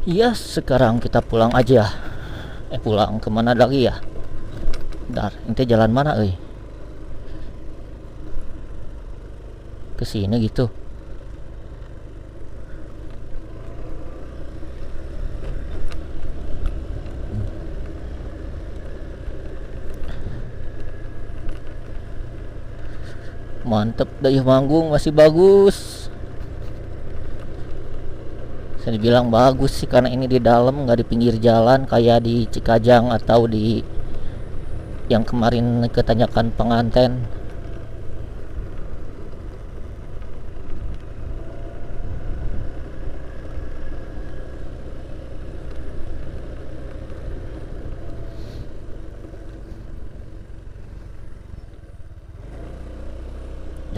Ya, sekarang kita pulang aja. Pulang kemana lagi ya? Bentar, ini jalan mana, euy? Ke sini gitu. Mantep, dayuh manggung masih bagus. Bisa dibilang bagus sih karena ini di dalam, nggak di pinggir jalan kayak di Cikajang atau di yang kemarin ketanyakan penganten.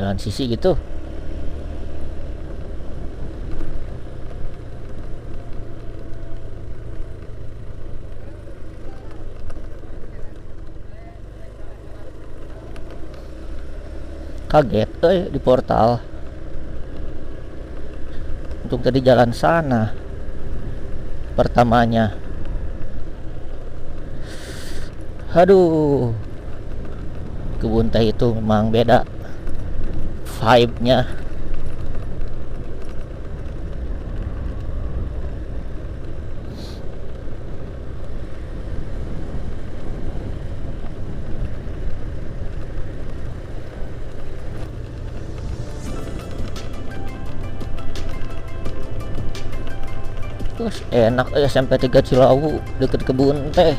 Jalan sisi gitu. Kaget di portal. Untung tadi jalan sana pertamanya. Aduh, kebun teh itu memang beda vibe-nya. Terus enak SMP 3 Cilawu deket kebun teh.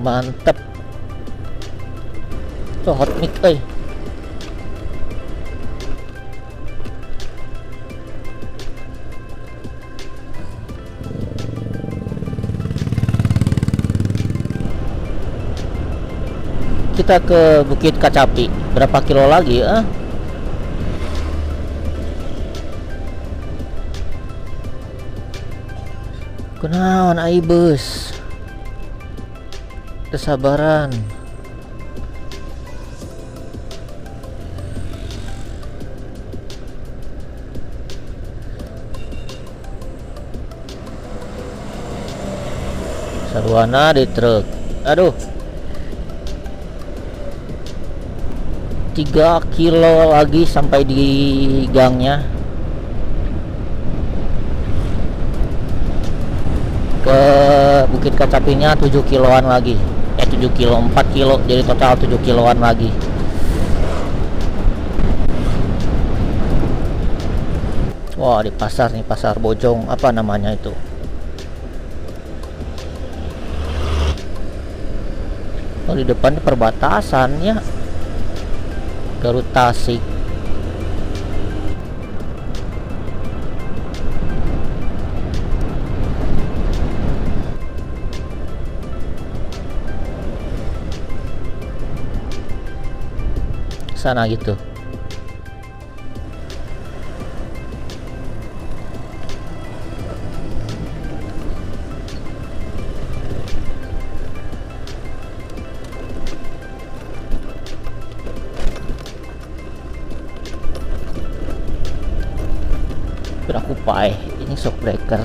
Mantep. Tuh hot mic euy. Kita ke Bukit Kacapi. Berapa kilo lagi ah? Kunaon ai bus? Kesabaran. Sarwana di truk. Aduh. 3 kilo lagi sampai di gangnya. Ke Bukit Kacapinya 7 kiloan lagi. 7 kilo, 4 kilo, jadi total 7 kiloan lagi. Wah, di pasar nih, pasar Bojong, apa namanya itu? Oh, di depan perbatasannya Garut Tasik. Sana gitu. Aku pae ini shock breaker.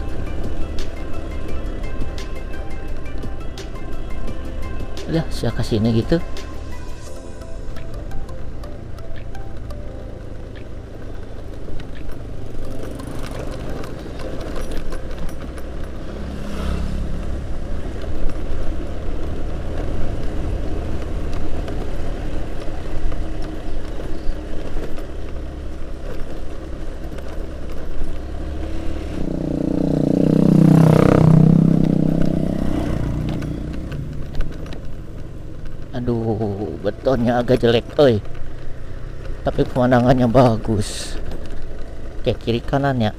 Udah, saya ke sini gitu. Aduh, betonnya agak jelek, oi. Tapi pemandangannya bagus. Kayak kiri kanannya.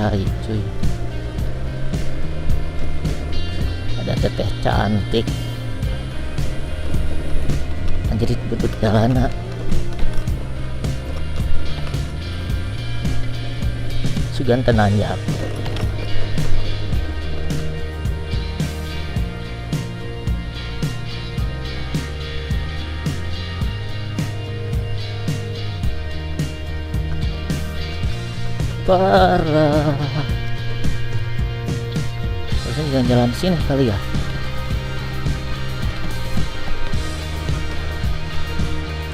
Cai cuy. Ada teteh cantik. Anjir butut jalana. Sugan tenanjak. Parah. Harusnya jalan-jalan sini kali ya.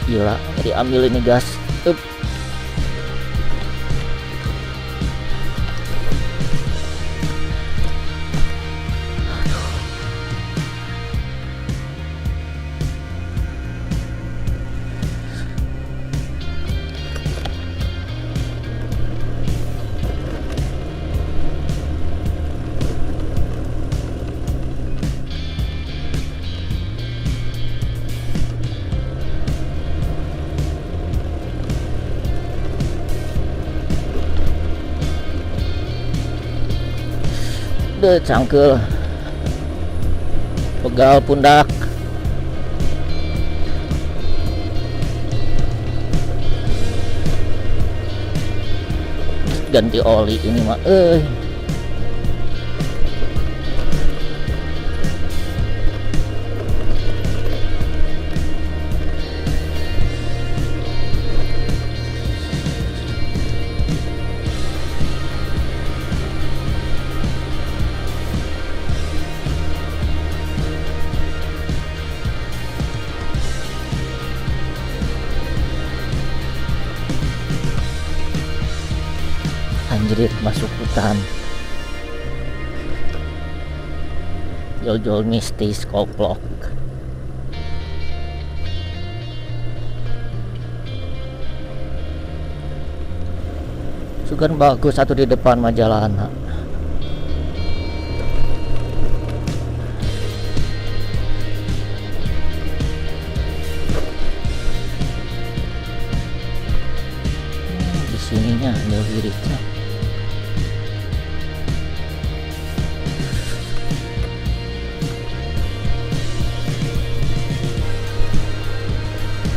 Gila, jadi ambil ini gas. Up. Deh, cangkel, pegal pundak. Ganti oli ini mah, Anjir, masuk hutan. Jol-jol mistis koplok. Sugan bagus satu di depan majalana. Di sininya ada liriknya.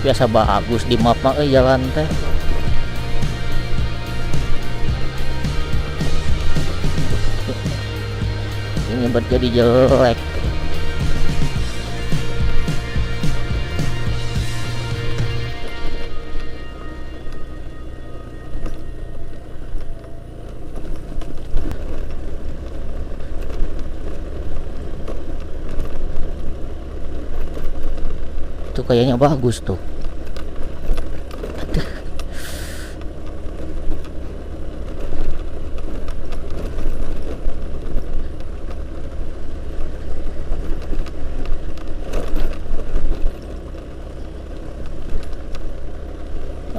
Biasa bagus di map mah jalan teh. Ini buat jadi jelek. Itu kayaknya bagus tuh.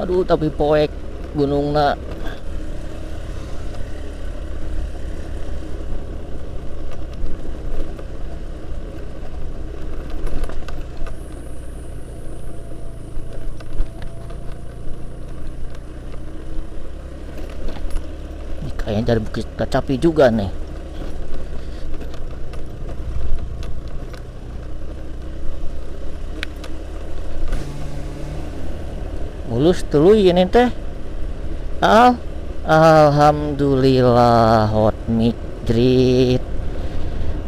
Aduh, tapi poek gunungna. Ini kayaknya dari Bukit Kacapi juga nih. Mulus tuluy ini teh. Alhamdulillah hot mic jrit.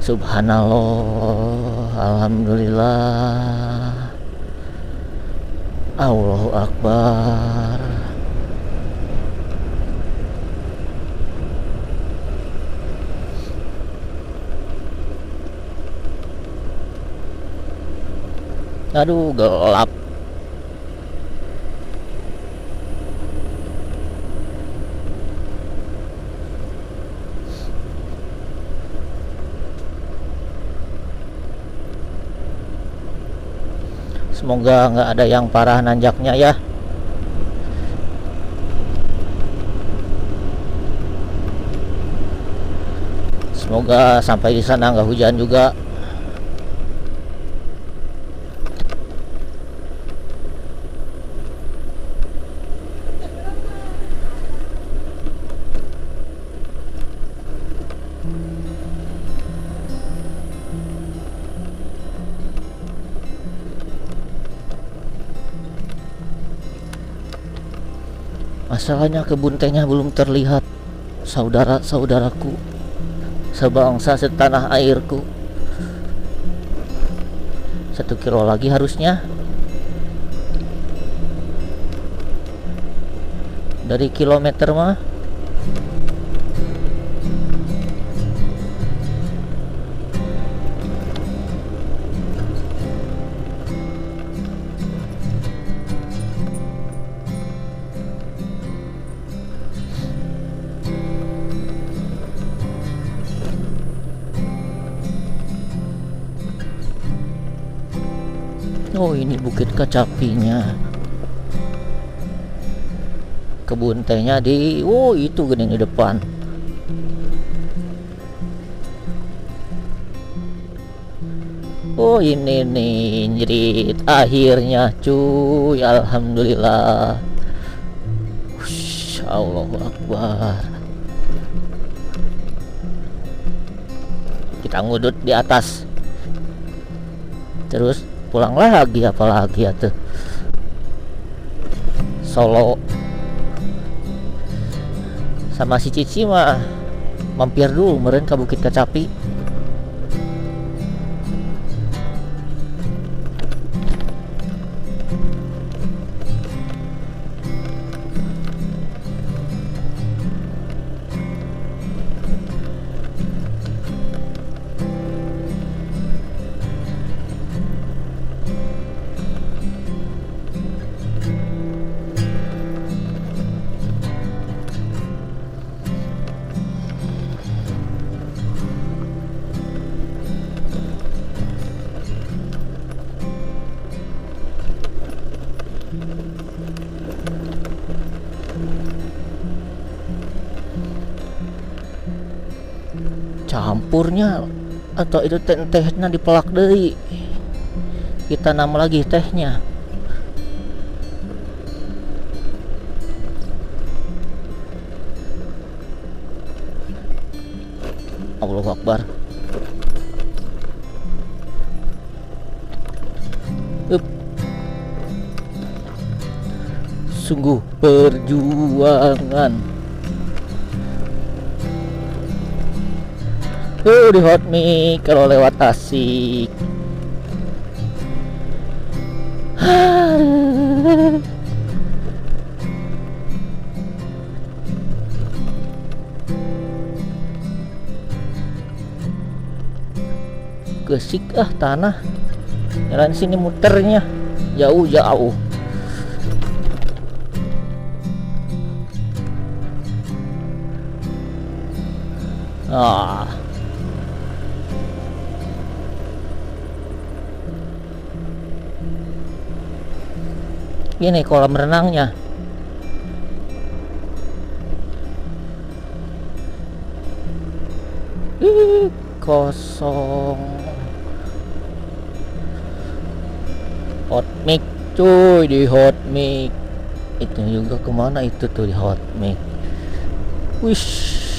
Subhanallah, alhamdulillah. Allahu akbar. Aduh, gelap. Semoga nggak ada yang parah nanjaknya ya. Semoga sampai di sana nggak hujan juga. Masalahnya kebun tehnya belum terlihat, saudara-saudaraku, sebangsa setanah airku. 1 kilo lagi harusnya. Dari kilometer mah. Oh, ini Bukit Kacapinya. Kebun tehnya di, oh itu gede di depan. Oh ini nih njerit akhirnya cuy, alhamdulillah. Ush, Allahu Akbar. Kita ngudut di atas. Terus pulang lagi, apalagi ya tuh Solo sama si Cici mah mampir dulu meren ke Bukit Kacapi. Campurnya atau itu tehnya dipelak deui, kita tanam lagi tehnya. Allahu Akbar. Up. Sungguh perjuangan. Di hot mic kalau lewat Tasik. Gesik ah tanah. Jalan sini muternya jauh-jauh. Ah. Ini kolam renangnya. Ih, kosong. Hot mic cuy, di hot mic. Itu juga kemana itu tuh di hot mic. Wish.